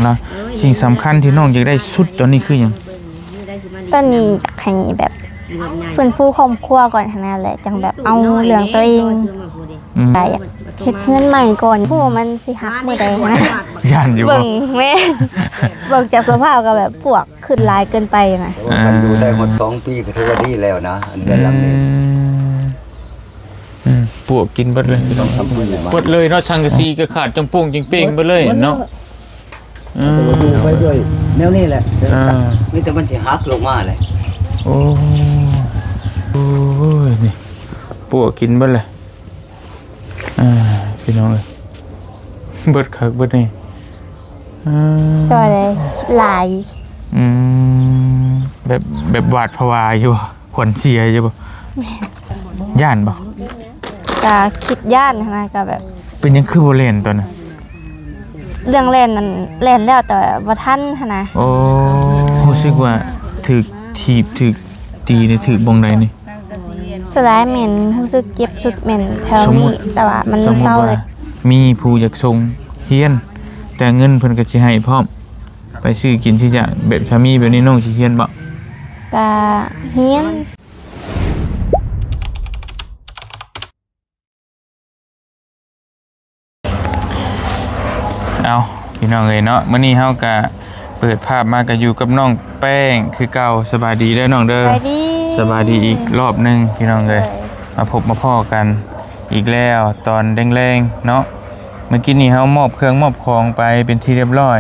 ເນາະ ສິ່ງສຳຄັນທີ່ນ້ອງຢາກໄດ້ສຸດຕອນນີ້ຄືຫຍັງ? ຕອນນີ້ຢາກໃຫ້ແບບຟື້ນຟູຄອບຄົວກ່ອນຫັ້ນນະ ແລະ ຈັ່ງແບບເອົາເລື່ອງຕົວເອງ. ອືມ ຢາກເຮັດເຮືອນໃໝ່ກ່ອນ ບໍ່ຮູ້ວ່າມັນຊິຫັກມື້ໃດຫັ້ນນະ. ຢ້ານຢູ່ບໍ່? ເບິ່ງ ແມ່ນ ເບິ່ງຈາກສະພາບກໍແບບປວກຂຶ້ນຫຼາຍເກີນໄປນະ. ໂອ້ ຄັນຢູ່ໄດ້ຮອດສອງປີກໍຖືວ່າດີແລ້ວນະ ອັນເຮືອນຫຼັງນີ້. ອືມ ອືມ ປວກກິນເບິດເລີຍ ເບິດເລີຍເນາະ ສັງກະສີກໍຂາດຈອງໂປ່ງຈະເປ່ງເບິດເລີຍເນາະ. ເອີ ຢູ່ໄປດ້ວຍແນວນີ້ແຫຼະ ອ່າ ມີແຕ່ມັນຊິຫັກລົງມາແຫຼະ. ໂອ້ ໂອ້ຍ ນີ້ ປວກກິນເບິດເລີຍ. ອ່າ ພີ່ນ້ອງເອີຍ ເບິດຄັກເບິດແນ່. ອ່າ ຊ່ອຍໄດ້ຄິດຫຼາຍ. ອືມ ແບບ ແບບຫວາດພະວາຢູ່ບໍ່? ຂວັນເສຍຢູ່ບໍ່? ຢ້ານບໍ່? ກະຄິດຢ້ານຫັ້ນນະ ກະແບບ ເປັນຫຍັງຄືບໍ່ແລ່ນຕອນນັ້ນ? ເລື່ອງແລ່ນນັ້ນແລ່ນແລ້ວ ແຕ່ວ່າບໍ່ທັນຫັ້ນນະ. ໂອ້ ຮູ້ສຶກວ່າຖືກຖີບ ຖືກຕີນີ້ ຖືກບ່ອນໃດນີ້? ສ່ວນຫຼາຍແມ່ນຮູ້ສຶກເຈັບສຸດແມ່ນແຖວນີ້ ແຕ່ວ່າມັນເຊົາເລີຍ. ມີຜູ້ຢາກສົ່ງຮຽນ ແຕ່ເງິນເພິ່ນກໍຊິໃຫ້ພ້ອມ ໄປຊື້ກິນຊື້ຢາກ ແບບຖ້າມີແບບນີ້ນ້ອງຊິຮຽນບໍ່? ກະຮຽນ. ເອົາ ພີ່ນ້ອງເອີຍເນາະ ມື້ນີ້ເຮົາກະເປີດພາບມາກະຢູ່ກັບນ້ອງແປ້ງຄືເກົ່າ. ສະບາຍດີເດີນ້ອງເດີ. ສະບາຍດີ ສະບາຍດີອີກລອບໜຶ່ງພີ່ນ້ອງເອີຍ. ໂດຍ ມາພົບມາພໍ້ກັນອີກແລ້ວຕອນແລງໆເນາະ. ມື້ກີ້ນີ້ເຮົາມອບເຄື່ອງມອບຂອງໄປເປັນທີ່ຮຽບຮ້ອຍ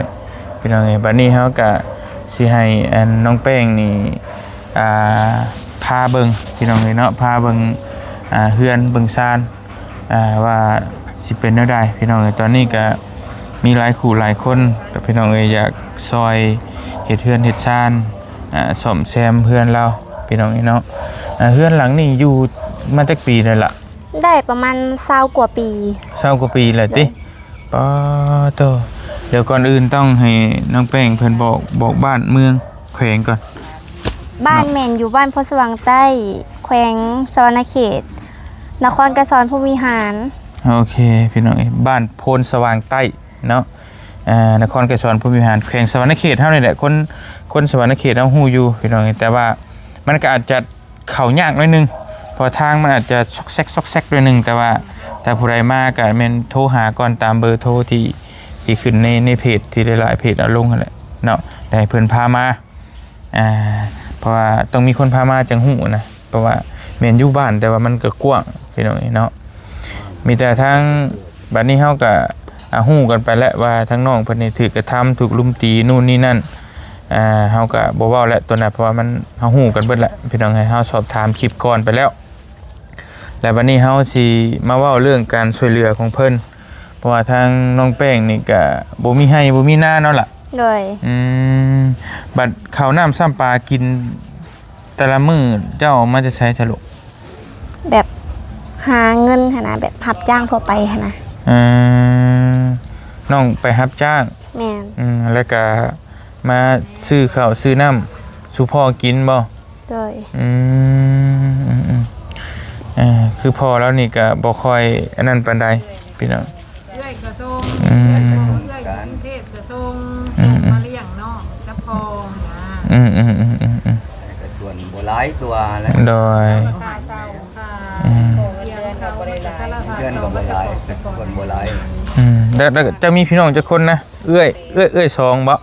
ພີ່ນ້ອງເອີຍ. ບັດນີ້ເຮົາກະຊິໃຫ້ອັນນ້ອງແປ້ງນີ້ ອ່າ ພາເບິ່ງພີ່ນ້ອງເອີຍເນາະ ພາເບິ່ງ ອ່າ ເຮືອນເບິ່ງຊານ ອ່າ ວ່າຊິເປັນແນວໃດພີ່ນ້ອງເອີຍ. ຕອນນີ້ກະມີຫຼາຍຄູ່ຫຼາຍຄົນພີ່ນ້ອງເອີຍ ຢາກຊ່ອຍເຮັດເຮືອນເຮັດຊານ ອ່າ ສ້ອມແຊມເຮືອນລາວພີ່ນ້ອງເອີຍເນາະ. ອ່າ ເຮືອນຫຼັງນີ້ຢູ່ມາຈັກປີແລ້ວລະ? ໄດ້ປະມານຊາວກວ່າປີ. ຊາວກວ່າປີແລ້ວຕິ? ໂດຍ. ປາໂຕ ດຽວກ່ອນອື່ນຕ້ອງໃຫ້ນ້ອງແປ້ງເພິ່ນບອກ ບອກບ້ານເມືອງແຂວງກ່ອນ. ບ້ານແມ່ນຢູ່ບ້ານໂພນສະຫວ່າງໃຕ້ ແຂວງສະຫວັນນະເຂດ ນະຄອນໄກສອນພົມວິຫານ. ໂອເຄ ພີ່ນ້ອງເອີຍ ບ້ານໂພນສະຫວ່າງໃຕ້ເນາະ ອ່າ ນະຄອນໄກສອນພົມວິຫານ ແຂວງສະຫວັນນະເຂດເຮົານີ້ແຫຼະ. ຄົນ ຄົນສະຫວັນນະເຂດເຮົາຮູ້ຢູ່ພີ່ນ້ອງເອີຍ ແຕ່ວ່າມັນກໍອາດຈະ ເຂົ້າຍາກໜ້ອຍໜຶ່ງ ເພາະທາງມັນອາດຈະຊອກແຊກ ຊອກແຊກໜ້ອຍໜຶ່ງ ແຕ່ວ່າຖ້າຜູ້ໃດມາກໍແມ່ນໂທຫາກ່ອນຕາມເບີໂທທີ່ ທີ່ຂຶ້ນໃນ ໃນເພຈ ທີ່ຫຼາຍໆເພຈເອົາລົງຫັ້ນແຫຼະເນາະ ແລ້ວໃຫ້ເພິ່ນພາມາ. ອ່າ ເພາະວ່າຕ້ອງມີຄົນພາມາຈັ່ງຮູ້ນະ ເພາະວ່າແມ່ນຢູ່ບ້ານ ແຕ່ວ່າມັນກໍກວ້າງພີ່ນ້ອງເອີຍເນາະ. ມີແຕ່ທາງ ບັດນີ້ເຮົາກໍ ອ່າ ຮູ້ກັນໄປແລ້ວວ່າທາງນ້ອງເພິ່ນນີ້ຖືກກະທຳ ຖືກລຸມຕີ ໂນ່ນນີ້ນັ້ນ ອ່າ ເຮົາກໍບໍ່ເວົ້າແລ້ວຕົວນັ້ນ ເພາະວ່າມັນ ເຮົາຮູ້ກັນເບິດແລ້ວພີ່ນ້ອງເອີຍ. ເຮົາສອບຖາມຄລິບກ່ອນໄປແລ້ວ ແລ້ວບັດນີ້ເຮົາຊິມາເວົ້າເລື່ອງການຊ່ວຍເຫຼືອຂອງເພິ່ນ ເພາະວ່າທາງນ້ອງແປ້ງນີ້ກໍບໍ່ມີໄຮ່ບໍ່ມີນາເນາະລະ. ໂດຍ. ອືມ ບັດເຂົ້ານ້ຳຊ້ຳປາກິນແຕ່ລະມື້ ເຈົ້າເອົາມາແຕ່ໃສຊະລູກ? ແບບຫາເງິນຫັ້ນນະ ແບບຮັບຈ້າງທົ່ວໄປຫັ້ນນະ. ອືມ ນ້ອງໄປຮັບຈ້າງ. ແມ່ນ. ອືມ ແລ້ວກະມາຊື້ເຂົ້າຊື້ນ້ຳສູ່ພໍ່ກິນບໍ່? ໂດຍ. ອືມ ອືມໆ ເອີ ຄືພໍ່ລາວນີ້ກະບໍ່ຄ່ອຍອັນນັ້ນປານໃດພີ່ນ້ອງ. ເອື້ອຍກໍສົ່ງ ອືມ ເອື້ອຍກໍສົ່ງ ເອື້ອຍຢູ່ກຸງເທບກໍສົ່ງ ອືມໆ ສົ່ງມາລ້ຽງນ້ອງກັບພໍ່ຫັ້ນນະ. ອືມໆ ແຕ່ກໍສ່ວນບໍ່ຫຼາຍຄືວ່າແຫຼະ. ໂດຍ. ຄ່າເຊົ່າ ຄ່າ ອືມ ເຮືອນກໍບໍ່ຫຼາຍ ເຮືອນກໍບໍ່ຫຼາຍ ກໍສ່ວນບໍ່ຫຼາຍ. ອືມ ແລ້ວ ແລ້ວເຈົ້າມີພີ່ນ້ອງຈັກຄົນນະ? ເອື້ອຍ ເອື້ອຍ ເອື້ອຍສອງບໍ່?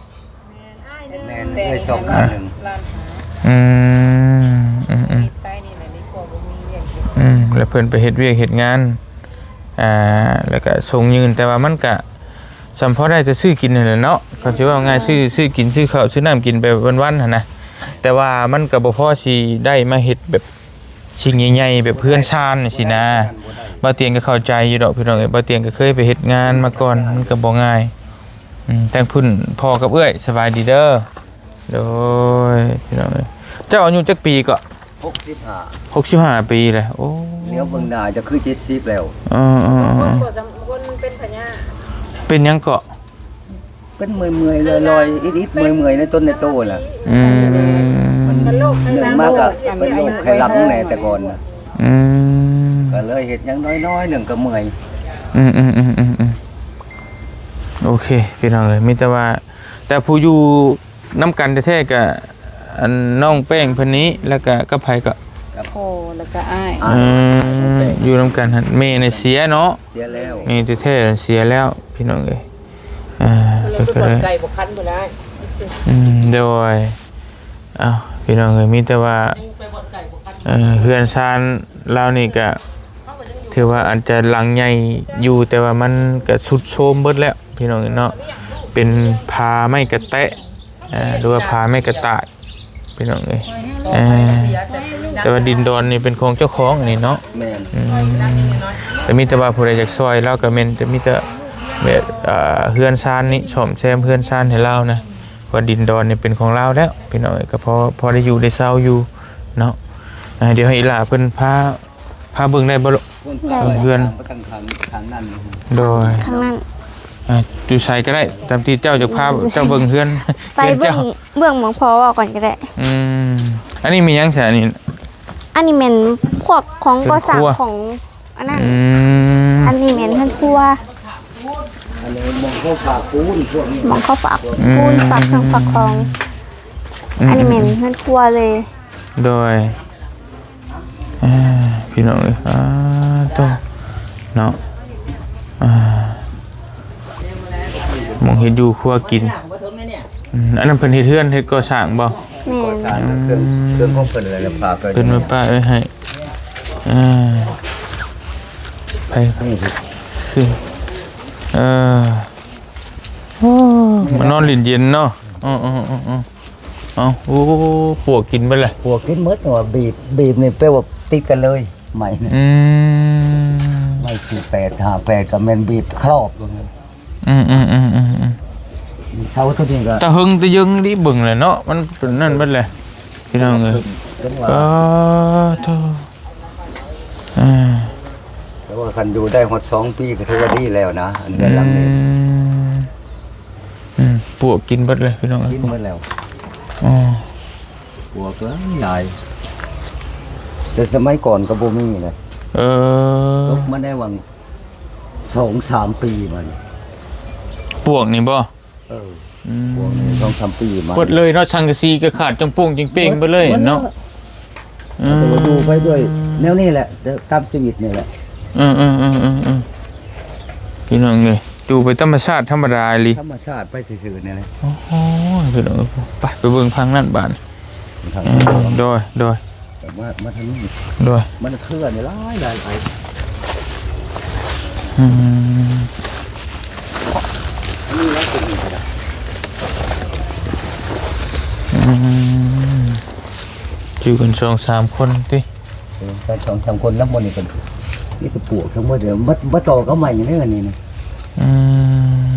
ແມ່ນ ເອື້ອຍສອງ ອ້າຍໜຶ່ງ. ອືມ ອືມໆ ອືມ ແລ້ວເພິ່ນໄປເຮັດວຽກເຮັດງານ ອ່າ ແລ້ວກະສົ່ງຍື່ນ ແຕ່ວ່າມັນກະສ່ຳພໍໄດ້ແຕ່ຊື້ກິນຫັ້ນແຫຼະເນາະ. ຄັນຊິເວົ້າງ່າຍ ອືມ ຊື້ ຊື້ກິນ ຊື້ເຂົ້າຊື້ນ້ຳກິນໄປວັນໆຫັ້ນນະ ແຕ່ວ່າມັນກະບໍ່ພໍຊິໄດ້ມາເຮັດແບບ ສິ່ງໃຫຍ່ໆ ແບບເຮືອນຊານຈັ່ງຊີ້ນະ. ບໍ່ໄດ້ ບ່າວຕຽງກໍເຂົ້າໃຈຢູ່ດອກພີ່ນ້ອງເອີຍ ບ່າວຕຽງກໍເຄີຍໄປເຮັດງານມາກ່ອນ ມັນກໍບໍ່ງ່າຍ. ອືມ ທາງພຸ້ນພໍ່ກັບເອື້ອຍ ສະບາຍດີເດີ. ໂດຍ ພີ່ນ້ອງເອີຍ ເຈົ້າອາຍຸຈັກປີເກາະ? ຫົກສິບຫ້າ ຫົກສິບຫ້າປີແລ້ວ. ໂອ້ ຫຼຽວເບິ່ງໜ້າຈະຄືເຈັດສິບແລ້ວ. ເອີໆ ຄົນເປັນພະຍາດ ເປັນຫຍັງເກາະ? ເປັນເມື່ອຍໆ ລອຍໆ ອິດໆ ເມື່ອຍໆ ໃນຕົນໃນໂຕນະ. ອືມ ມັນ ໜຶ່ງມາກະເປັນໂລກໄຂ້ຫຼັງແດ່ແຕ່ກ່ອນນະ. ອືມ ກໍເລີຍເຮັດຫຍັງນ້ອຍໆ ໜຶ່ງກໍເມື່ອຍ. ອືມໆໆໆໆ ໂອເຄ ພີ່ນ້ອງເອີຍ ມີແຕ່ວ່າ ແຕ່ຜູ້ຢູ່ນຳກັນແທ້ໆ ກະ ອັນ ນ້ອງແປ້ງເພິ່ນນີ້ ແລ້ວກະກັບໃຜເກາະ? ກັບພໍ່ ແລ້ວກະອ້າຍ. ອືມ ຢູ່ນຳກັນຫັ້ນ ແມ່ນະເສຍເນາະ? ເສຍແລ້ວ ແມ່ແທ້ໆເສຍແລ້ວ ພີ່ນ້ອງເອີຍ. ອ່າ ເພິ່ນກໍເລີຍ ໄກບໍ່ຄັນບໍ່ໄດ້. ອືມ ໂດຍ. ອ້າວ ພີ່ນ້ອງເອີຍ ມີແຕ່ວ່າ ເອີ ເຮືອນຊານລາວນີ້ກະ ຖືວ່າອາດຈະຫຼັງໃຫຍ່ຢູ່ ແຕ່ວ່າມັນກະຊຸດໂຊມເບິດແລ້ວ ພີ່ນ້ອງເອີຍເນາະ. ເປັນຜາໄມ້ກະແຕະ ເອີ ຫຼືວ່າຜາໄມ້ກະຕ່າຍ ພີ່ນ້ອງເອີຍ. ເອີ ແຕ່ວ່າດິນດອນນີ້ເປັນຂອງເຈົ້າຂອງນີ້ເນາະ. ແມ່ນ. ອືມ ກໍມີແຕ່ວ່າຜູ້ໃດຢາກຊ່ອຍລາວກໍແມ່ນ ຈະມີແຕ່ແບບ ເອີ ເຮືອນຊານນີ້ ສ້ອມແຊມເຮືອນຊານໃຫ້ລາວນະ. ເພາະວ່າດິນດອນນີ້ເປັນຂອງລາວແລ້ວ ພີ່ນ້ອງເອີຍ ກໍພໍ ພໍໄດ້ຢູ່ໄດ້ເຊົາຢູ່ເນາະ. ອ່າ ດຽວໃຫ້ອີ່ຫຼ້າເພິ່ນພາ ພາເບິ່ງໄດ້ບໍ່ລູກ? ໄດ້. ເບິ່ງເຮືອນ ໄປທາງ ທາງນັ້ນ. ໂດຍ. ທາງນັ້ນ. ອ່າ ຢູ່ໃສກໍໄດ້ ຕາມທີ່ເຈົ້າຢາກພາ ເຈົ້າເບິ່ງເຮືອນ ໄປເບິ່ງ ເຮືອນເຈົ້າ ເບື້ອງໝອງພໍ່ເວົ້າກ່ອນກໍໄດ້. ອືມ ອັນນີ້ແມ່ນຫຍັງຊະນີ້? ອັນນີ້ແມ່ນພວກຂອງ ເຮືອນຄົວ ກໍ່ສ້າງຂອງ ອັນນັ້ນ. ອືມ ອັນນີ້ແມ່ນເຮືອນຄົວ. ອັນນີ້ໝ່ອງເຂົາຝາກປູນພວກນີ້ ໝ່ອງເຂົາຝາກ ອືມ ປູນ ຝາກເຄື່ອງຝາກຂອງ. ອືມ ອັນນີ້ແມ່ນເຮືອນຄົວເລີຍ. ໂດຍ. ອ່າ ພີ່ນ້ອງເອີຍ ອ່າ ໂຕ ເນາະ ອ່າ ໝ່ອງເຮັດຢູ່ຄົວກິນ. ອືມ ອັນນັ້ນເພິ່ນເຮັດເຮືອນເຮັດກໍ່ສ້າງບໍ່? ແມ່ນ. ກໍ່ສ້າງ ອືມ ເຄື່ອງ ເຄື່ອງຂອງເພິ່ນນັ້ນແຫຼະ ຝາກໄວ້ ເພິ່ນມາປະໄວ້ໃຫ້. ອ່າ ໄປ ຄື ເອີ ໂອ້ ມານອນຫຼິ້ນເຢັນເນາະ. ເອີໆໆໆ ເອົາ ໂອ້ ປວກກິນເບິດແຫຼະ. ປວກກິນໝົດ ວ່າບີບ ບີບນີ້ແປວ່າຕິດກັນເລີຍ ໄມ້. ອືມ ໄມ້ສີ່ແປດ ຫ້າແປດ ກໍແມ່ນບີບຄລອບລົງ. ອືມໆໆໆໆ ເສົາຕົວນີ້ກໍ ແຕ່ເຫິງແຕ່ເຢິງນີ້ເບິ່ງແຫຼະເນາະ ມັນເປັນນັ້ນເບິດແຫຼະ ພີ່ນ້ອງເອີຍ. ເອີ ໂທ້ ອ່າ ແຕ່ວ່າຄັນຢູ່ໄດ້ຮອດສອງປີກໍຖືວ່າດີແລ້ວນະ ອັນເຮືອນຫຼັງນີ້. ອືມ ອືມ ປວກກິນເບິດເລີຍ ພີ່ນ້ອງເອີຍ ກິນເບິດແລ້ວ. ອໍ ປວກກໍຫຼາຍ ແຕ່ສະໄໝກ່ອນກໍບໍ່ມີນະ. ເອີ ຕົກມາໄດ້ຫວ່າງສອງສາມປີມານີ້. ປວກນີ້ບໍ່? ເອີ ອືມ ປວກນີ້ສອງສາມປີມາ ເບິດເລີຍເນາະ. ສັງກະສີກໍຂາດຈອງໂປ່ງຈງເປ່ງເບິດເລີຍເນາະ. ອືມ ກໍຢູ່ໄປດ້ວຍແນວນີ້ແຫຼະ ຕາມຊີວິດນີ້ແຫຼະ. ເອີໆໆໆ ພີ່ນ້ອງເອີຍ ຢູ່ໄປທຳມະຊາດທຳມະດາອີ່ຫຼີ ທຳມະຊາດໄປຊື່ໆນີ້ແຫຼະ. ໂອ້ໂຫ ພີ່ນ້ອງເອີຍ ໄປ ໄປເບິ່ງທາງນັ້ນບາດ. ເອີ ໂດຍ ໂດຍ ມາ ມາທາງນີ້ ໂດຍ ມັນເຄືອນີ້ຫຼາຍ ຫຼາຍ ຫຼາຍ. ອືມ ອັນນີ້ລະຕົວນີ້ກໍໄດ້. ອືມ ຢູ່ກັນສອງສາມຄົນຕິ? ເອີ ກັນສອງສາມຄົນນຳໝົດນີ້ກໍມີແຕ່ປວກທັງໝົດເລີຍ ມາ ມາຕໍ່ກັບໄມ້ນີ້ເດ້ ອັນນີ້ນະ. ອືມ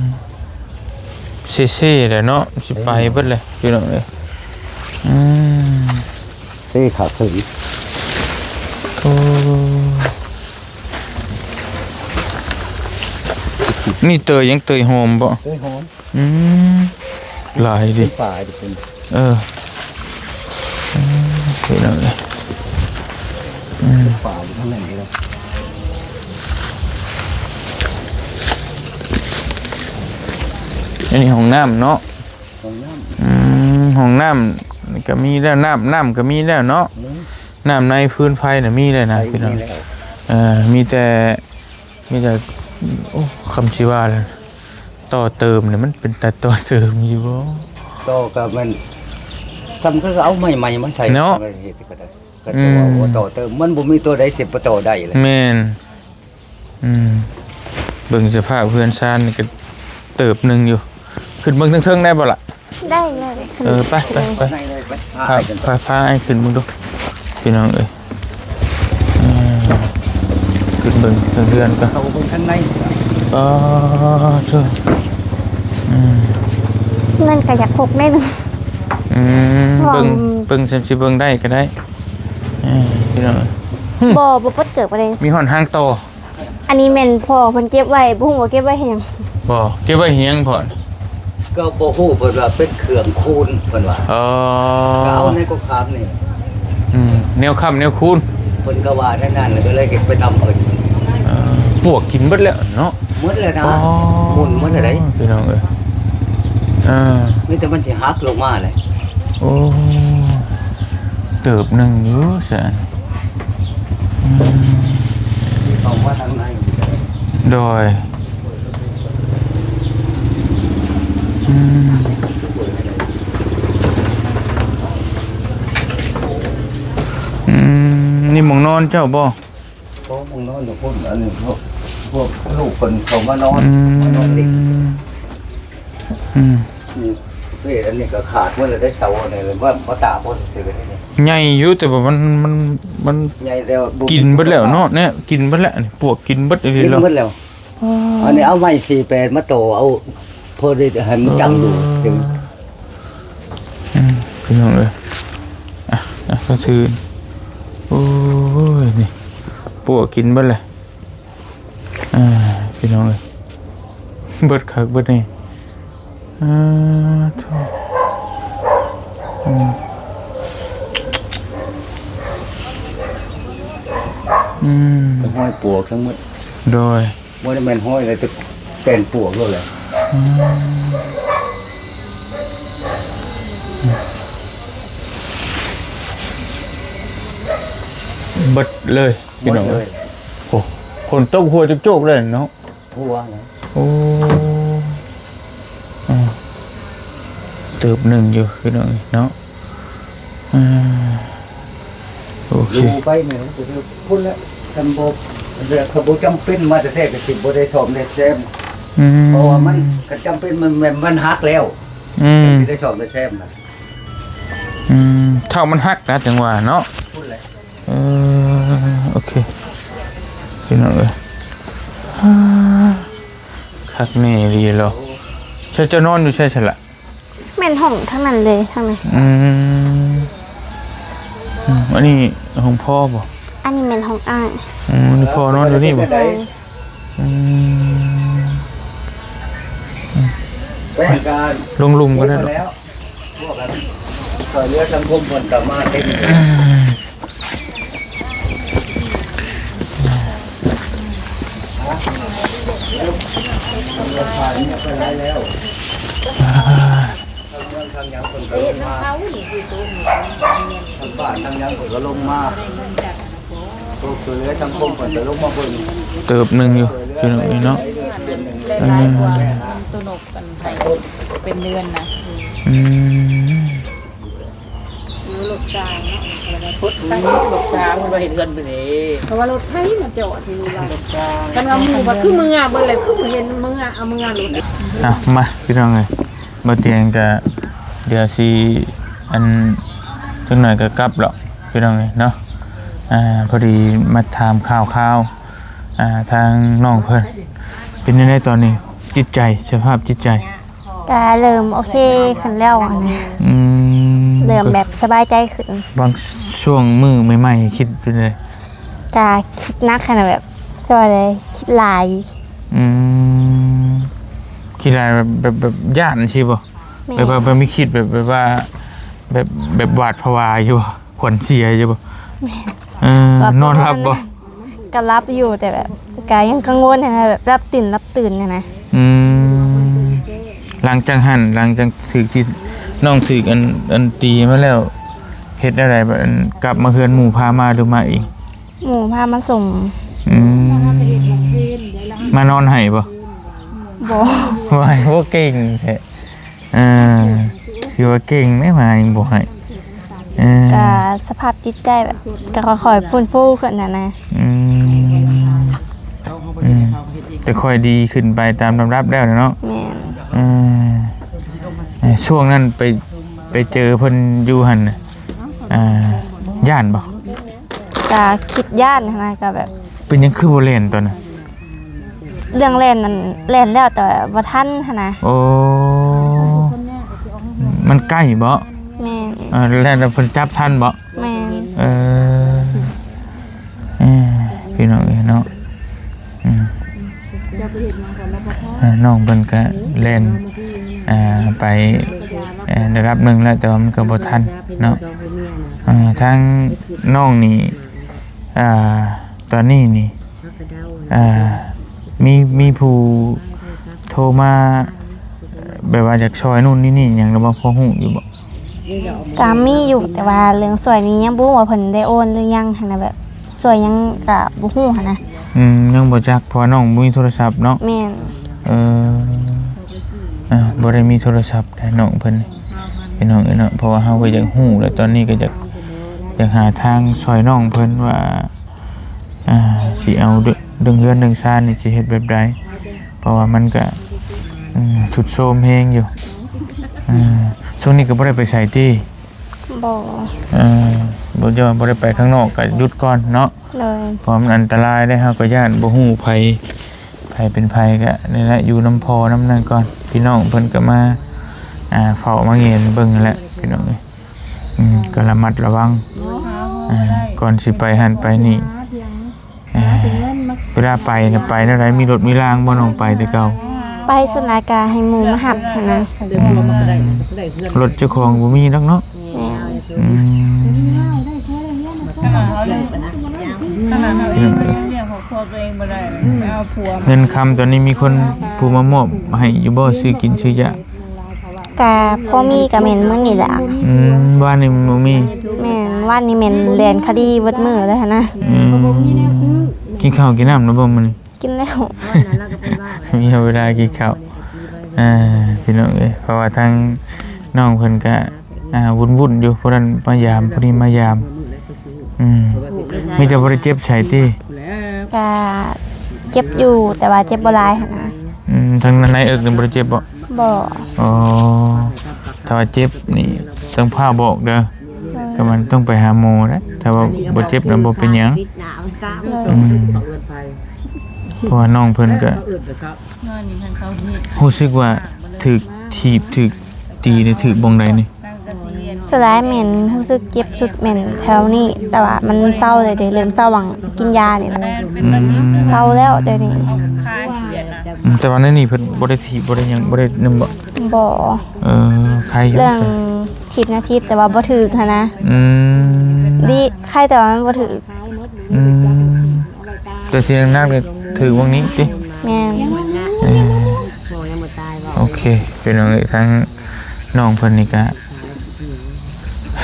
ເຊໆແຫຼະເນາະ ຊິໄປເບິດແຫຼະ ພີ່ນ້ອງເອີຍ. ອືມ ເຊຂາດເຖິງ. ໂອ້ ນີ້ເຕີຍຫຍັງ ເຕີຍຫອມບໍ່? ເຕີຍຫອມ. ອືມ ຫຼາຍເດ ເປັນປ່າຢູ່ເພິ່ນ. ເອີ ອືມ ເຫັນແລ້ວເລີຍ. ອືມ ເປັນປ່າຢູ່ທາງນັ້ນເດ້. ອັນນີ້ຫ້ອງນ້ຳເນາະ. ຫ້ອງນ້ຳ ອືມ ຫ້ອງນ້ຳກໍມີແລ້ວ ນ້ຳ ນ້ຳກໍມີແລ້ວເນາະ. ອືມ ນ້ຳໃນຟືນໄຟນະມີແລ້ວນະ ໄຟ ພີ່ນ້ອງ ມີແລ້ວ. ເອີ ມີແຕ່ ມີແຕ່ ໂອ້ ຄຳຊິວ່າແລ້ວ ຕໍ່ເຕີມນີ້ມັນເປັນຕາຕໍ່ເຕີມຢູ່ບໍ່? ຕໍ່ກໍແມ່ນ ສ່ຳຄືເອົາໄມ້ໃໝ່ມາໃສ່ເນາະ ເຮັດກໍໄດ້. ກໍຈະວ່າ ອືມ ບໍ່ຕໍ່ເຕີມ ມັນບໍ່ມີຕົວໃດຊິບໍ່ຕໍ່ໄດ້ເລີຍ. ແມ່ນ. ອືມ ເບິ່ງສະພາບເຮືອນຊານນີ້ກໍເຕີບໜຶ່ງຢູ່. ຂຶ້ນເບິ່ງເທິງໆໄດ້ບໍ່ລະ? ໄດ້ ໄດ້. ເອີ ໄປ ໄປ ໄປ ພາ ພາ ພາອ້າຍຂຶ້ນເບິ່ງດູ ພີ່ນ້ອງເອີຍ. ເອີ ຂຶ້ນເບິ່ງເທິງເຮືອນກ່ອນ ເຂົ້າເບິ່ງຂ້າງໃນ. ອໍ ໂທ້ ອືມ ເງິນກໍຢາກຄົກແນ່. ອືມ ເບິ່ງ ເບິ່ງ ເບິ່ງ ຊິເບິ່ງໄດ້ກໍໄດ້. ເອີ ພີ່ນ້ອງ ບໍ່ ບໍ່ປົດເກີບກໍໄດ້ ມີຮອດຫາງຕໍ່. ອັນນີ້ແມ່ນພໍ່ເພິ່ນເກັບໄວ້ ບໍ່ຮູ້ວ່າເກັບໄວ້ເຮັດຫຍັງ. ບໍ່ ເກັບໄວ້ເຮັດຫຍັງພໍ່? ກໍບໍ່ຮູ້ ເພິ່ນວ່າເປັນເຄື່ອງຄູນ ເພິ່ນວ່າ. ອໍ ກໍເອົາໃນກົກຂາມນີ້. ອືມ ແນວຄ້ຳແນວຄູນ ເພິ່ນກໍວ່າແນວນັ້ນ ແລ້ວກໍເລີຍເຮັດໄປຕາມເພິ່ນ. ເອີ ປວກກິນເບິດແລ້ວເນາະ. ໝົດແລ້ວນະ. ອໍ ໝຸ່ນໝົດແລ້ວເດ້ ພີ່ນ້ອງເອີຍ. ເອີ ເອີ ມີແຕ່ມັນຊິຫັກລົງມາແຫຼະ. ໂອ້ ເຕີບໜຶ່ງຢູ່ຊັ້ນ. ອືມ ທີ່ເຂົ້າມາທາງໃນ. ໂດຍ. ອືມ ອືມ ນີ້ໝ່ອງນອນເຈົ້າບໍ່? ບໍ່ ໝ່ອງນອນຢູ່ພຸ້ນ. ອັນນີ້ພວກ ພວກລູກເພິ່ນເຂົ້າມານອນ ອືມ ມານອນຫຼິ້ນ. ອືມ ນີ້ ເວດອັນນີ້ກໍຂາດໝົດແລ້ວໄດ໋ ເສົາອັນນີ້ ມາ ມາຕາກເພິ່ນຊື່ໆ ນີ້. ໃຫຍ່ຢູ່ ແຕ່ວ່າມັນ ມັນ ມັນ ໃຫຍ່ແຕ່ວ່າບໍ່ ກິນເບິດແລ້ວເນາະ ນີ້ ກິນເບິດແລ້ວ ນີ້ ປວກກິນເບິດອີ່ຫຼີ ກິນເນາະ ເບິດແລ້ວ. ອໍ ອັນນີ້ເອົາໄມ້ສີ່ແປດມາຕໍ່ເອົາ ພໍໄດ້ໃຫ້ມັນຈັງຢູ່. ເອີ ອືມ ພີ່ນ້ອງເອີຍ ອ່ະ ອ່ະ ກໍຖື ໂອ້ຍ ນີ້ ປວກກິນເບິດແລ້ວ. ອ່າ ພີ່ນ້ອງເອີຍ ເບິດຄັກເບິດແນ່. ອ່າ ໂທ້ ອືມ ອືມ ກໍຫ້ອຍປວກທັງໝົດ. ໂດຍ. ບໍ່ໄດ້ແມ່ນຫ້ອຍແລ້ວ ແຕ່ແຕ່ນປວກໂລດແຫຼະ. ອືມ ເບິດເລີຍພີ່ນ້ອງ. ເບິດເລີຍ. ໂອ້ ຝົນຕົກຫົວໂຈກໆ ເລີຍເນາະ. ຫົວນະ. ໂອ້ ອືມ ເຕີບໜຶ່ງຢູ່ພີ່ນ້ອງເນາະ. ອ່າ ໂອເຄ ຢູ່ໄປແມ່ນ ພຸ້ນແຫຼະ. ຄັນບໍ່ ຄັນບໍ່ຈຳເປັນມາແທ້ໆ ກໍຊິບໍ່ໄດ້ສ້ອມໄດ້ແຊມ. ອືມ ເພາະວ່າມັນ ຄັນຈຳເປັນ ມັນ ມັນ ມັນຫັກແລ້ວ. ອືມ ຊິໄດ້ສ້ອມໄດ້ແຊມນະ. ອືມ ເທົ່າມັນຫັກນະ ຈັ່ງວ່າເນາະ. ພຸ້ນແຫຼະ. ເອີ ໂອເຄ ພີ່ນ້ອງເອີຍ ອ່າ ຄັກແນ່ອີ່ຫຼີເນາະ. ເຈົ້າ ເຈົ້ານອນຢູ່ໃສຊັ້ນລະ? ແມ່ນຫ້ອງທາງນັ້ນເລີຍ ທາງນັ້ນ. ອືມ ອືມ ອັນນີ້ຫ້ອງພໍ່ບໍ່? ອັນນີ້ແມ່ນຫ້ອງອ້າຍ. ອືມ ນີ້ພໍ່ນອນຢູ່ນີ້ບໍ່? ແມ່ນ. ອືມ ອືມ ແມ່ນການ ລົງລຸ່ມກໍໄດ້ດອກ. ແລ້ວ ພວກອັນຊ່ອຍເຫຼືອສັງຄົມເພິ່ນກໍມາເຕັມ. ທາງເມືອງທາງຫຍັງເພິ່ນກໍລົງມາ ທາງບ້ານທາງຫຍັງເພິ່ນກໍລົງມາ. ພວກຊ່ອຍເຫຼືອສັງຄົມເພິ່ນກໍລົງມາເບິ່ງ ເຕີບໜຶ່ງຢູ່ ພີ່ນ້ອງເອີຍເນາະ. ຫຼາຍໆກວ່າ ອືມ ໂຕນົກອັນໄທເປັນເດືອນນະ. ອືມ ຢູ່ລົດຊາງເນາະ ລົດໄຟ ລົດຊາງ ເພິ່ນວ່າເຫັນເຮືອນເພິ່ນເດ້. ເພາະວ່າລົດໄຟມາຈອດທີ່ນີ້ວ່າ ລົດຊາງ ຄັນວ່າໝູ່ວ່າຄືເມືອເບິດແລ້ວ ຄືບໍ່ເຫັນເມືອ ເອົາເມືອລົດ. ອ່ະ ມາ ພີ່ນ້ອງເອີຍ ບໍ່ຕຽງກະ ດຽວຊິ ອັນ ຈັກໜ້ອຍກໍກັບແລ້ວ ພີ່ນ້ອງເອີຍເນາະ. ອ່າ ພໍດີມາຖາມຂ່າວໆ ອ່າ ທາງນ້ອງເພິ່ນ ເປັນຈັ່ງໃດຕອນນີ້ ຈິດໃຈ ສະພາບຈິດໃຈ? ກະເລີ່ມໂອເຄຂຶ້ນແລ້ວຫັ້ນນະ. ອືມ ເລີ່ມແບບສະບາຍໃຈຂຶ້ນ. ບາງຊ່ວງມື້ໃໝ່ໆ ຄິດເປັນໃດ? ກະຄິດໜັກຫັ້ນນະ ແບບ ຈະວ່າໃດ ຄິດຫຼາຍ. ອືມ ຄິດຫຼາຍແບບ ແບບ ແບບຢ້ານຊີ້ບໍ່? ແມ່ນ. ແບບວ່າ ແບບມີຄິດແບບ ແບບວ່າ ແບບ ແບບຫວາດຜະວາຢູ່ບໍ່? ຂວັນເສຍຢູ່ບໍ່? ແມ່ນ. ເອີ ນອນຫຼັບບໍ່? ກໍຫຼັບຢູ່ ແຕ່ແບບ ກໍຍັງກັງວົນຫັ້ນນະ ແບບຫຼັບຕື່ນ ຫຼັບຕື່ນຫັ້ນນະ. ອືມ ຫຼັງຈາກຫັ້ນ ຫຼັງຈາກຖືກທີ່ ນ້ອງຖືກອັນ ອັນຕີມາແລ້ວ ເຮັດແນວໃດ? ອັນ ກັບມາເຮືອນໝູ່ພາມາ ຫຼືມາເອງ? ໝູ່ພາມາສົ່ງ. ອືມ ມານອນໃຫ້ບໍ່? ບໍ່. ໂອ້ຍ ບໍ່ເກັ່ງແທ້. ເອີ ຖືວ່າເກັ່ງເດ້ ມາຍັງບໍ່ໃຫ້. ເອີ ກະສະພາບຈິດໃຈແບບ ກະຄ່ອຍໆຟື້ນຟູຂຶ້ນຫັ້ນນະ. ອືມ ອືມ ແຕ່ຄ່ອຍດີຂຶ້ນໄປຕາມລຳດັບແລ້ວເນາະ. ແມ່ນ. ເອີ ເອີ ຊ່ວງນັ້ນໄປ ໄປເຈີເພິ່ນຢູ່ຫັ້ນ ອ່າ ຢ້ານບໍ່? ກະຄິດຢ້ານຫັ້ນນະ ກະແບບ ເປັນຫຍັງຄືບໍ່ແລ່ນຕອນນັ້ນ? ເລື່ອງແລ່ນນັ້ນແລ່ນແລ້ວ ແຕ່ວ່າບໍ່ທັນຫັ້ນນະ. ໂອ້ ມັນໃກ້ບໍ່? ແມ່ນ. ເອີ ແລ່ນແລ້ວເພິ່ນຈັບທັນບໍ່? ແມ່ນ. ເອີ ເອີ ພີ່ນ້ອງເອີຍເນາະ. ອືມ ເຈົ້າໄປເຮັດຫຍັງກ່ອນລະພໍ່? ເອີ ນ້ອງເພິ່ນກະແລ່ນ ອ່າ ໄປ ເອີ ລະດັບໜຶ່ງແລ້ວ ແຕ່ວ່າມັນກໍບໍ່ທັນເນາະ. ເອີ ທາງນ້ອງນີ້ ອ່າ ຕອນນີ້ນີ້ ອ່າ ມີ ມີຜູ້ໂທມາ ແບບວ່າຢາກຊ່ອຍໂນ່ນນີ້ນີ້ຫຍັງ ຫຼືວ່າພໍຮູ້ຢູ່ບໍ່? ກະມີຢູ່ ແຕ່ວ່າເລື່ອງຊ່ວຍນີ້ຍັງບໍ່ຮູ້ວ່າເພິ່ນໄດ້ໂອນຫຼືຍັງຫັ້ນນະ ແບບຊ່ວຍຫຍັງກະບໍ່ຮູ້ຫັ້ນນະ. ອືມ ຍັງບໍ່ຈັກ ເພາະວ່ານ້ອງບໍ່ມີໂທລະສັບເນາະ. ແມ່ນ. ເອີ ອ່າ ບໍ່ໄດ້ມີໂທລະສັບໃຫ້ນ້ອງເພິ່ນ ພີ່ນ້ອງເອີຍເນາະ. ເພາະວ່າເຮົາກໍຢາກຮູ້ ແລະ ຕອນນີ້ກໍຢາກ ຢາກຫາທາງຊ່ອຍນ້ອງເພິ່ນວ່າ ອ່າ ຊິເອົາເລື່ອງເຮືອນເລື່ອງຊານນີ້ຊິເຮັດແບບໃດ ເພາະວ່າມັນກະ ອືມ ຊຸດໂຊມແຮງຢູ່. ອ່າ ຊ່ວງນີ້ກໍບໍ່ໄດ້ໄປໃສຕິ? ບໍ່. ເອີ ບໍ່ ບໍ່ໄດ້ໄປຂ້າງນອກ ກໍຢຸດກ່ອນເນາະ. ໂດຍ. ເພາະມັນອັນຕະລາຍເດ້ ເຮົາກໍຢ້ານບໍ່ຮູ້ໃຜ ໃຜເປັນໃຜ ກໍນີ້ແຫຼະ ຢູ່ນຳພໍ່ນຳນັ້ນກ່ອນ. ພີ່ນ້ອງເພິ່ນກໍມາ ອ່າ ເຝົ້າມາແງນເບິ່ງຫັ້ນແຫຼະ ພີ່ນ້ອງເອີຍ. ອືມ ກໍລະມັດລະວັງ ອ່າ ກ່ອນຊິໄປຫັ້ນໄປນີ້. ອ່າ ເວລາໄປນະ ໄປແນວໃດ? ມີລົດມີລາງບໍ່ ນ້ອງໄປແຕ່ເກົ່າ? ໄປສ່ວນຫຼາຍກະໃຫ້ໝູ່ມາຮັບຫັ້ນນະ. ອືມ ລົດເຈົ້າຂອງບໍ່ມີດອກເນາະ. ແມ່ນ. ອືມ ຂະໜາດເຮົາຍັງ ຂະໜາດເຮົາເອງກໍຍັງລ້ຽງຄອບຄົວຕົວເອງບໍ່ໄດ້ ໄປເອົາຜົວ. ເງິນຄຳຕອນນີ້ມີຄົນຜູ້ມາມອບໃຫ້ຢູ່ບໍ່? ຊື້ກິນຊື້ຢາ ກະພໍມີ ກະແມ່ນມື້ນີ້ແຫຼະ. ອືມ ວານນີ້ບໍ່ມີ. ແມ່ນ ວານນີ້ແມ່ນແລ່ນຄະດີເບິດມື້ເລີຍຫັ້ນນະ. ອືມ ກິນເຂົ້າກິນນ້ຳແລ້ວບໍ່ມື້ນີ້? ກິນແລ້ວ. ມີເວລາກິນເຂົ້າ ອ່າ ພີ່ນ້ອງເອີຍ. ເພາະວ່າທາງນ້ອງເພິ່ນກະ ອ່າ ວຸ້ນໆຢູ່ ຜູ້ນັ້ນມາຢາມ ຜູ້ນີ້ມາຢາມ. ອືມ ມີແຕ່ບໍ່ໄດ້ເຈັບໃສຕິ? ກະເຈັບຢູ່ ແຕ່ວ່າເຈັບບໍ່ຫຼາຍຫັ້ນນະ. ອືມ ທາງໃນເອິກນີ້ບໍ່ໄດ້ເຈັບບໍ່? ບໍ່. ອໍ ຖ້າວ່າເຈັບນີ້ຕ້ອງພາບອກເດີ. ໂດຍ. ກໍມັນຕ້ອງໄປຫາໝໍເດ້ ຖ້າວ່າບໍ່ເຈັບນະບໍ່ເປັນຫຍັງ. ໂດຍ. ອືມ ເພາະວ່ານ້ອງເພິ່ນກໍ ນອນຢູ່ຫັ້ນເຂົາເຮັດ ຮູ້ສຶກວ່າຖືກຖີບ ຖືກຕີນີ້ ຖືກບ່ອນໃດນີ້? ສ່ວນຫຼາຍແມ່ນຮູ້ສຶກເຈັບສຸດແມ່ນແຖວນີ້ ແຕ່ວ່າມັນເຊົາແລ້ວເດ້ ເລີ່ມເຊົາຫວ່າງກິນຢານີ້ແຫຼະ. ອືມ ເຊົາແລ້ວດຽວນີ້. ອືມ ແຕ່ວ່າໃນນີ້ເພິ່ນບໍ່ໄດ້ຖີບ ບໍ່ໄດ້ຫຍັງ ບໍ່ໄດ້ນັ້ນບໍ່? ບໍ່. ເອີ ໄຄຢູ່ ເລື່ອງຖີບນະ ຖີບ ແຕ່ວ່າບໍ່ຖືກຫັ້ນນະ. ອືມ ດີ ໄຄແຕ່ວ່າມັນບໍ່ຖືກ. ອືມ ແຕ່ສິ່ງໜັກໆນີ້ຖືກຫວ່າງນີ້ຕິ? ແມ່ນ. ເອີ ໂອເຄ ພີ່ນ້ອງເອີຍ ທາງນ້ອງເພິ່ນນີ້ກະ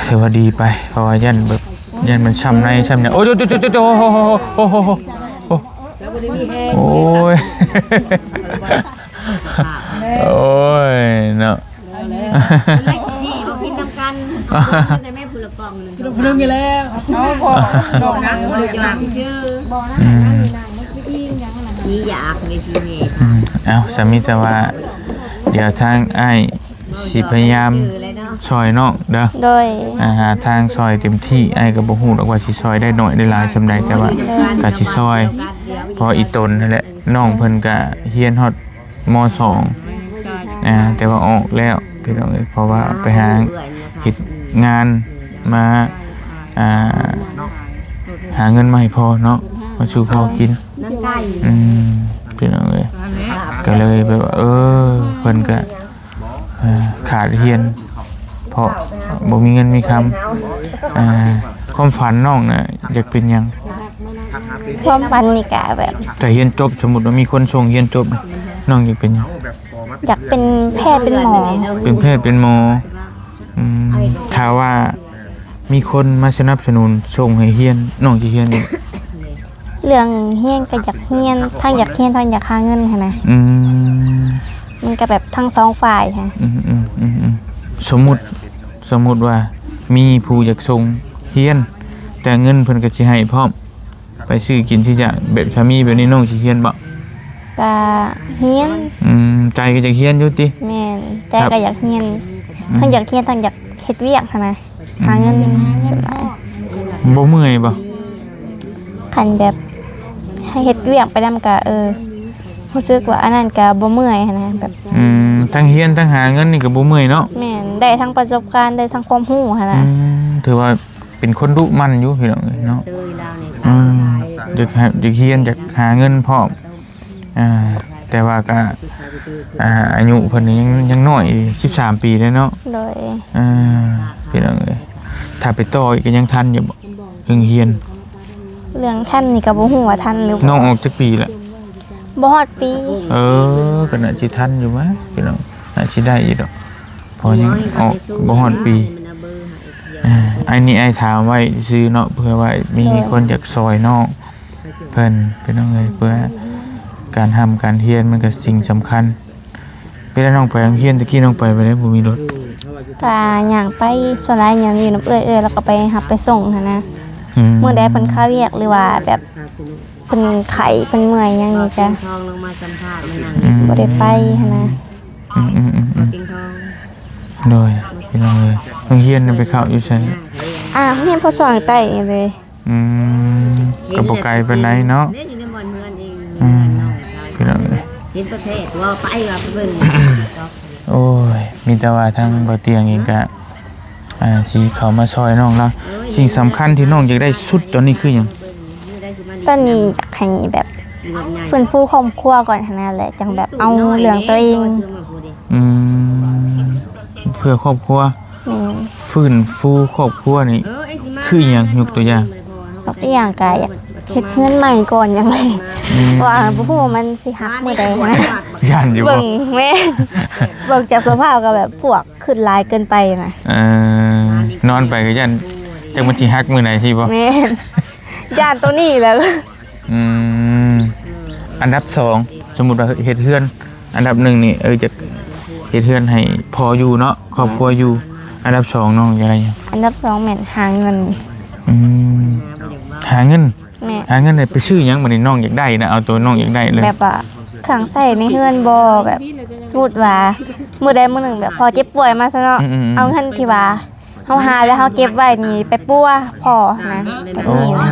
ຖືວ່າດີໄປ ເພາະວ່າຢ້ານແບບ ຢ້ານມັນຊ້ຳໃນຊ້ຳຫຍັງ. ໂອ້ຍ ໂອ້ໂຫ ໂອ້ໂຫ ໂອ້ໂຫ ໂອ້ໂຫ ໂອ້ຍ ໂອ້ຍ ເນາະ. ເອົາແລ້ວ ເພິ່ນໄລ່ຂີ້ຖີ່ບໍ່ກິນນຳກັນ ກິນນຳກັນແຕ່ແມ່ຜູ້ລະກ່ອງໜຶ່ງ ກິນຜູ້ໜຶ່ງຢູ່ແລ້ວ. ເອົາບໍ່ ບໍ່ນະ ບໍ່ຢາກຊື່ ອືມ ມີຢາກເດ້ພີ່ແມ່. ອືມ ເອົາ ສາມີ ແຕ່ວ່າດຽວທາງອ້າຍຊິພະຍາຍາມຊ່ອຍນ້ອງເດີ. ໂດຍ. ອ່າ ຫາທາງຊ່ອຍເຕັມທີ່ ອ້າຍກໍບໍ່ຮູ້ດອກວ່າຊິຊ່ອຍໄດ້ໜ້ອຍໄດ້ຫຼາຍສ່ຳໃດ ແຕ່ວ່າ ໂດຍ ກໍຊິຊ່ອຍ ເພາະອີ່ຕົນຫັ້ນແຫຼະ ນ້ອງເພິ່ນກໍຮຽນຮອດ ມໍສອງ ອ່າ ແຕ່ວ່າອອກແລ້ວພີ່ນ້ອງເອີຍ ເພາະວ່າໄປຫາເຮັດງານມາ ອ່າ ຫາເງິນມາໃຫ້ພໍ່ເນາະ ມາສູ່ພໍ່ກິນ. ອືມ ພີ່ນ້ອງເອີຍ ກໍເລີຍແບບວ່າ ເອີ ເພິ່ນກໍ ເອີ ຂາດຮຽນ ເພາະບໍ່ມີເງິນມີຄຳ. ອ່າ ຄວາມຝັນນ້ອງນະ ຢາກເປັນຫຍັງ? ຄວາມຝັນນີ້ກະແບບ ຖ້າຮຽນຈົບ ສົມມຸດວ່າມີຄົນສົ່ງຮຽນຈົບ ນ້ອງຢາກເປັນຫຍັງ? ຢາກເປັນແພດເປັນໝໍ. ເປັນແພດເປັນໝໍ. ອືມ ຖ້າວ່າມີຄົນມາສະໜັບສະໜູນສົ່ງໃຫ້ຮຽນ ນ້ອງຊິຮຽນຢູ່ບໍ່? ເລື່ອງຮຽນກໍຢາກຮຽນ ທັງຢາກຮຽນ ທັງຢາກຫາເງິນຫັ້ນນະ. ອືມ ມັນກໍແບບທັງສອງຝ່າຍຫັ້ນ. ອືມໆໆໆ ສົມມຸດ ສົມມຸດວ່າມີຜູ້ຢາກສົ່ງຮຽນ ແຕ່ເງິນເພິ່ນກໍຊິໃຫ້ພ້ອມ ໄປຊື້ກິນຊື້ຢາກ ແບບຖ້າມີແບບນີ້ນ້ອງຊິຮຽນບໍ່? ກະຮຽນ. ອືມ ໃຈກໍຢາກຮຽນຢູ່ຕິ? ແມ່ນ ໃຈກໍຢາກຮຽນ ອືມ ທັງຢາກຮຽນ ທັງຢາກເຮັດວຽກຫັ້ນນະ. ຫາເງິນ ອືມ ສ່ວນຫຼາຍ. ບໍ່ເມື່ອຍບໍ່? ຄັນແບບໃຫ້ເຮັດວຽກໄປນຳກະ ເອີ ຮູ້ສຶກວ່າອັນນັ້ນກະບໍ່ເມື່ອຍຫັ້ນນະ ແບບ ອືມ ທັງຮຽນທັງຫາເງິນນີ້ກະບໍ່ເມື່ອຍເນາະ. ແມ່ນ ໄດ້ທັງປະສົບການ ໄດ້ທັງຄວາມຮູ້ຫັ້ນນະ. ອືມ ຖືວ່າເປັນຄົນດຸໝັ່ນຢູ່ພີ່ນ້ອງເອີຍເນາະ. ອືມ ຢາກ ຢາກຮຽນ ຢາກຫາເງິນພ້ອມ. ອ່າ ແຕ່ວ່າກະ ອ່າ ອາຍຸເພິ່ນນີ້ຍັງ ຍັງນ້ອຍ ສິບສາມປີເດ້ເນາະ. ໂດຍ. ອ່າ ພີ່ນ້ອງເອີຍ ຖ້າໄປຕໍ່ອີກກໍຍັງທັນຢູ່ບໍ່ ເລື່ອງຮຽນ? ເລື່ອງທັນນີ້ກໍບໍ່ຮູ້ວ່າທັນຫຼືບໍ່. ນ້ອງອອກຈັກປີລະ? ບໍ່ຮອດປີ. ເອີ ກໍໜ້າຊິທັນຢູ່ມະ ພີ່ນ້ອງ. ອາດຊິໄດ້ຢູ່ດອກ ເພາະຍັງອອກບໍ່ຮອດປີ. ເອີ ອັນນີ້ອ້າຍຖາມໄວ້ຊື່ເນາະ ເພື່ອວ່າມີ ໂດຍ ຄົນຢາກຊ່ອຍນ້ອງເພິ່ນ ພີ່ນ້ອງເອີຍ ເພື່ອການຮ່ຳການຮຽນມັນກໍສິ່ງສຳຄັນ. ເວລານ້ອງໄປໂຮງຮຽນ ແຕ່ກີ້ນ້ອງໄປແບບໃດ ບໍ່ມີລົດ? ກະຍ່າງໄປ ສ່ວນຫຼາຍຍ່າງຢູ່ນຳເອື້ອຍ ເອື້ອຍລາວກໍໄປຮັບໄປສົ່ງຫັ້ນນະ. ອືມ ມື້ໃດເພິ່ນຄາວຽກ ຫຼືວ່າແບບເພິ່ນໄຂ້ເພິ່ນເມື່ອຍຫຍັງນີ້ກະ ອືມ ບໍ່ໄດ້ໄປຫັ້ນນະ. ອືມໆໆໆ ໂດຍ ພີ່ນ້ອງເອີຍ ໂຮງຮຽນໄປເຂົ້າຢູ່ໃສ? ອ່າ ໂຮງຮຽນ ພ.ສອງ ໃຕ້ນີ້ເລີຍ. ອືມ ກໍບໍ່ໄກປານໃດເນາະ. ອືມ ພີ່ນ້ອງເອີຍ ເຫັນປະເທດວ່າໄປວ່າໄປເບິ່ງ. ໂອ້ຍ ມີແຕ່ວ່າທາງບໍ່ຕຽງເອງກະ ອ່າ ຊິເຂົ້າມາຊ່ອຍນ້ອງລະ. ເອີຍ ສິ່ງສຳຄັນທີ່ນ້ອງຢາກໄດ້ສຸດຕອນນີ້ຄືຫຍັງ? ຕອນນີ້ຢາກໃຫ້ແບບຟື້ນຟູຄອບຄົວກ່ອນຫັ້ນນະ ແລະ ຈັ່ງແບບເອົາເລື່ອງຕົວເອງ. ອືມ ເພື່ອຄອບຄົວ. ແມ່ນ. ຟື້ນຟູຄອບຄົວນີ້ ເອີ ຄືອີ່ຫຍັງ? ຍົກຕົວຢ່າງ. ຍົກຕົວຢ່າງກະຢາກເຮັດເຮືອນໃໝ່ກ່ອນຫຍັງແຫຼະ. ອືມ ເພາະວ່າບໍ່ຮູ້ວ່າມັນຊິຫັກມື້ໃດຫັ້ນນະ. ຢ້ານຢູ່ບໍ່? ເບິ່ງ ແມ່ນ ເບິ່ງຈາກສະພາບກໍແບບປວກຂຶ້ນຫຼາຍເກີນໄປນະ. ເອີ ນອນໄປກໍຢ້ານຈັກມັນຊິຫັກມື້ໃດຊີ້ບໍ່? ແມ່ນ ຢ້ານໂຕນີ້ແຫຼະ. ອືມ ອັນດັບສອງ ສົມມຸດວ່າເຮັດເຮືອນ ອັນດັບໜຶ່ງນີ້ ເອີ ຈະເຮັດເຮືອນໃຫ້ພໍ່ຢູ່ເນາະ ຄອບຄົວຢູ່. ອັນດັບສອງນ້ອງຢາກໄດ້ຫຍັງ? ອັນດັບສອງແມ່ນຫາເງິນ. ອືມ ຫາເງິນ. ແມ່ນ. ຫາເງິນໄດ້ໄປຊື້ຫຍັງ? ບັດນີ້ນ້ອງຢາກໄດ້ນະ ເອົາໂຕນ້ອງຢາກໄດ້ເລີຍ. ແບບວ່າເຄື່ອງໃຊ້ໃນເຮືອນບໍ່ ແບບສົມມຸດວ່າມື້ໃດມື້ໜຶ່ງແບບພໍ່ເຈັບປ່ວຍມາຊະເນາະ. ອືມໆໆ ເອົາເງິນທີ່ວ່າ ເຮົາຫາແລ້ວເຮົາເກັບໄວ້ນີ້ໄປປົວພໍ່ນະ ແບບນີ້ນະ. ອໍ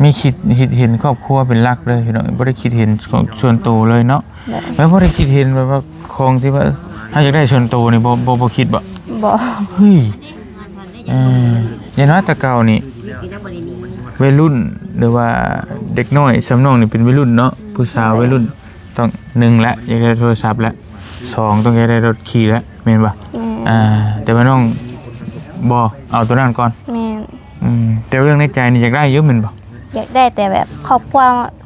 ມີຄິດ ຄິດເຫັນຄອບຄົວເປັນຫຼັກເລີຍພີ່ນ້ອງ ບໍ່ໄດ້ຄິດເຫັນຂອງສ່ວນໂຕເລີຍເນາະ. ແບບ ແບບບໍ່ໄດ້ຄິດເຫັນແບບວ່າຂອງທີ່ວ່າເຮົາຢາກໄດ້ສ່ວນໂຕນີ້ ບໍ່ ບໍ່ ບໍ່ຄິດບໍ່? ບໍ່. ເຮີ້ຍ ເອີ ຢ່າງນ້ອຍແຕ່ເກົ່ານີ້ ໄວລຸ້ນ ຫຼືວ່າເດັກນ້ອຍສ່ຳນ້ອງນີ້ເປັນໄວລຸ້ນເນາະ ຜູ້ສາວໄວລຸ້ນ ຕ້ອງ ໜຶ່ງ ລະ ຢາກໄດ້ໂທລະສັບ ລະ ສອງ ຕ້ອງຢາກໄດ້ລົດຂີ່ ລະ ແມ່ນບໍ່? ແມ່ນ. ອ່າ ແຕ່ວ່ານ້ອງບໍ່ເອົາໂຕນັ້ນກ່ອນ. ແມ່ນ. ອືມ ແຕ່ເລື່ອງໃນໃຈນີ້ຢາກໄດ້ຢູ່ແມ່ນບໍ່? ຢາກໄດ້ ແຕ່ແບບຄອບຄົວ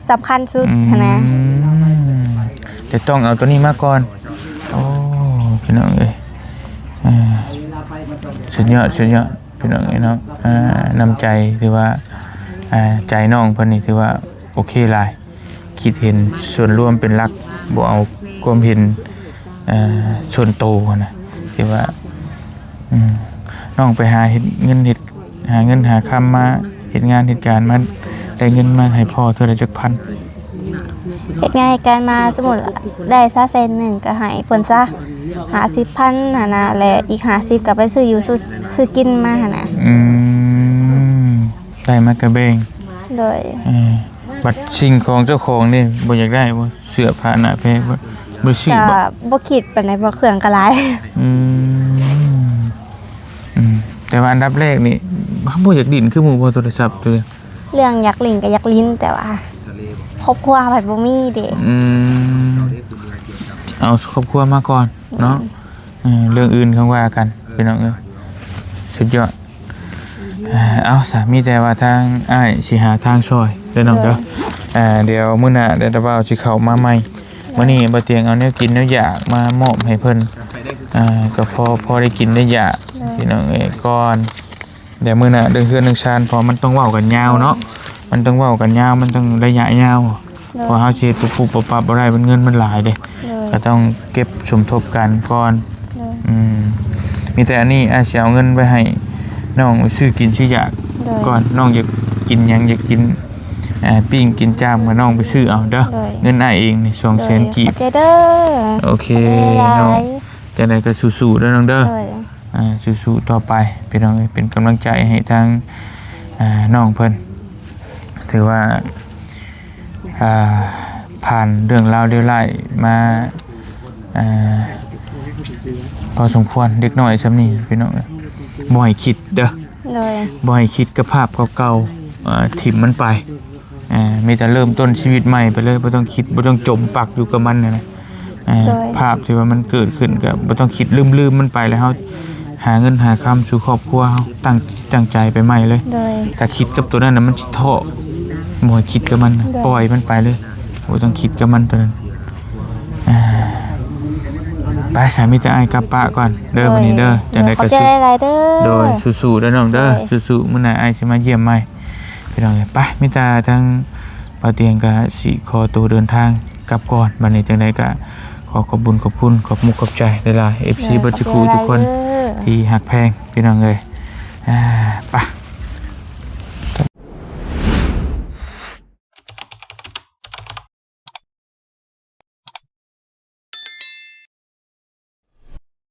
ສຳຄັນສຸດຫັ້ນນະ. ອືມ ແຕ່ຕ້ອງເອົາໂຕນີ້ມາກ່ອນ. ໂອ້ ພີ່ນ້ອງເອີຍ ອ່າ ສຸດຍອດ ສຸດຍອດ ພີ່ນ້ອງເອີຍເນາະ. ອ່າ ນ້ຳໃຈ ຖືວ່າ ອ່າ ໃຈນ້ອງເພິ່ນນີ້ຖືວ່າໂອເຄຫຼາຍ ຄິດເຫັນສ່ວນລວມເປັນຫຼັກ ບໍ່ເອົາຄວາມເຫັນ ເອີ ສ່ວນໂຕຫັ້ນນະ. ທີ່ວ່າ ອືມ ນ້ອງໄປຫາເຮັດເງິນ ເຮັດ ຫາເງິນຫາຄຳມາ ເຮັດງານເຮັດການມາ ໄດ້ເງິນມາໃຫ້ພໍ່ເທື່ອລະຈັກພັນ? ເຮັດງານເຮັດການມາ ສົມມຸດໄດ້ຊາວແສນໜຶ່ງ ກໍໃຫ້ເພິ່ນຊະຫ້າສິບພັນຫັ້ນນະ ແລະ ອີກຫ້າສິບກໍໄປຊື້ຢູ່ຊື້ ຊື້ກິນມາຫັ້ນນະ. ອືມ ໄດ້ມາກໍແບ່ງ. ໂດຍ. ເອີ ບັດສິ່ງຂອງເຈົ້າຂອງນີ້ບໍ່ຢາກໄດ້ບໍ່? ເສື້ອຜ້າໜ້າແພງບໍ່? ບໍ່ໄດ້ຊື້ບໍ່? ກໍບໍ່ຄິດປານໃດ ເພາະເຄື່ອງກໍຫຼາຍ. ອືມ ອືມ ແຕ່ວ່າອັນດັບແລກນີ້ ເຮົາບໍ່ຢາກຫຼິ້ນຄືໝູ່ບໍ່ ໂທລະສັບໂຕ? ເລື່ອງຢາກຫຼິ້ນກໍຢາກຫຼິ້ນ ແຕ່ວ່າຄອບຄົວພັດບໍ່ມີເດ້. ອືມ ເອົາຄອບຄົວມາກ່ອນເນາະ. ແມ່ນ. ເອີ ເລື່ອງອື່ນຄ່ອຍວ່າກັນ ພີ່ນ້ອງເອີຍ. ສຸດຍອດ. ເອົາຊະ ມີແຕ່ວ່າທາງອ້າຍຊິຫາທາງຊ່ອຍເດີນ້ອງເດີ. ໂດຍ. ອ່າ ດຽວມື້ໜ້າດຽວຕາບ່າວຊິເຂົ້າມາໃໝ່. ໂດຍ. ມື້ນີ້ບ່າວຕຽງເອົາແນວກິນແນວຢາກມາມອບໃຫ້ເພິ່ນ ອ່າ ກໍພໍ ພໍໄດ້ກິນໄດ້ຢາກ ໂດຍ ພີ່ນ້ອງເອີຍ ກ່ອນ. ດຽວມື້ໜ້າເລື່ອງເຮືອນເລື່ອງຊານ ເພາະມັນຕ້ອງເວົ້າກັນຍາວເນາະ. ໂດຍ. ມັນຕ້ອງເວົ້າກັນຍາວ ມັນຕ້ອງໄລຍະຍາວ. ໂດຍ. ເພາະເຮົາຊິປຸບປັບປັບບໍ່ໄດ້ ມັນເງິນມັນຫຼາຍເດ້. ໂດຍ. ກໍຕ້ອງເກັບສົມທົບກັນກ່ອນ. ໂດຍ. ອືມ ມີແຕ່ອັນນີ້ ອ້າຍຊິເອົາເງິນໄວ້ໃຫ້ນ້ອງໄປຊື້ກິນຊື້ຢາກ ໂດຍ ກ່ອນ. ນ້ອງຢາກກິນຫຍັງ ຢາກກິນ ອ່າ ປີ້ງກິນຈ້າມ ກໍນ້ອງໄປຊື້ເອົາເດີ. ໂດຍ. ເງິນອ້າຍເອງນີ້ ສອງແສນ ໂດຍ ກີບ. ຂອບໃຈເດີ. ໂອເຄ ຂອບໃຈຫຼາຍ ນ້ອງ ຈັ່ງໃດກໍສູ້ໆເດີນ້ອງເດີ. ໂດຍ. ອ່າ ສູ້ໆຕໍ່ໄປ ພີ່ນ້ອງເອີຍ ເປັນກຳລັງໃຈໃຫ້ທາງ ອ່າ ນ້ອງເພິ່ນ ຖືວ່າ ອ່າ ຜ່ານເລື່ອງລາວເລວຮ້າຍມາ ອ່າ ພໍສົມຄວນ. ເດັກນ້ອຍຊ່ຳນີ້ ພີ່ນ້ອງເອີຍ ບໍ່ໃຫ້ຄິດເດີ. ໂດຍ. ບໍ່ໃຫ້ຄິດກັບພາບເກົ່າໆ ເອີ ຖິ້ມມັນໄປ. ອ່າ ມີແຕ່ເລີ່ມຕົ້ນຊີວິດໃໝ່ໄປເລີຍ ບໍ່ຕ້ອງຄິດ ບໍ່ຕ້ອງຈົມປັກຢູ່ກັບມັນນະ. ອ່າ ໂດຍ. ພາບທີ່ວ່າມັນເກີດຂຶ້ນກໍບໍ່ຕ້ອງຄິດ ລືມໆມັນໄປ ແລ້ວເຮົາຫາເງິນຫາຄຳສູ່ຄອບຄົວເຮົາ ຕັ້ງ ຕັ້ງໃຈໄປໃໝ່ເລີຍ. ໂດຍ. ຖ້າຄິດກັບຕົວນັ້ນນະ ມັນຊິທໍ້ ບໍ່ໃຫ້ຄິດກັບມັນນະ. ໂດຍ. ປ່ອຍມັນໄປເລີຍ ບໍ່ຕ້ອງຄິດກັບມັນຕົວນັ້ນ. ອ່າ ໄປ ສາມີແຕ່ອ້າຍກັບປະກ່ອນເດີ ໂດຍ ມື້ນີ້ເດີ ຈັ່ງໃດກໍ ຂອບໃຈ ສູ້ ຫຼາຍໆເດີ ໂດຍ ສູ້ໆເດີນ້ອງເດີ ໂດຍ ສູ້ໆ ມື້ໜ້າອ້າຍຊິມາຢ້ຽມໃໝ່ ພີ່ນ້ອງເອີຍ ໄປ ມີແຕ່ທາງບ່າວຕຽງກໍຊິຂໍຕົວເດີນທາງກັບກ່ອນ ບັດນີ້ຈັ່ງໃດກໍຂໍຂອບບຸນຂອບຄຸນ ຂອບມຸກຂອບໃຈຫຼາຍໆ ເອັຟຊີ ໂດຍ ເບິດສູ່ຜູ້ ຂອບໃຈ ທຸກຄົນ ຫຼາຍໆເດີ ທີ່ຮັກແພງ ພີ່ນ້ອງເອີຍ ອ່າ ໄປ.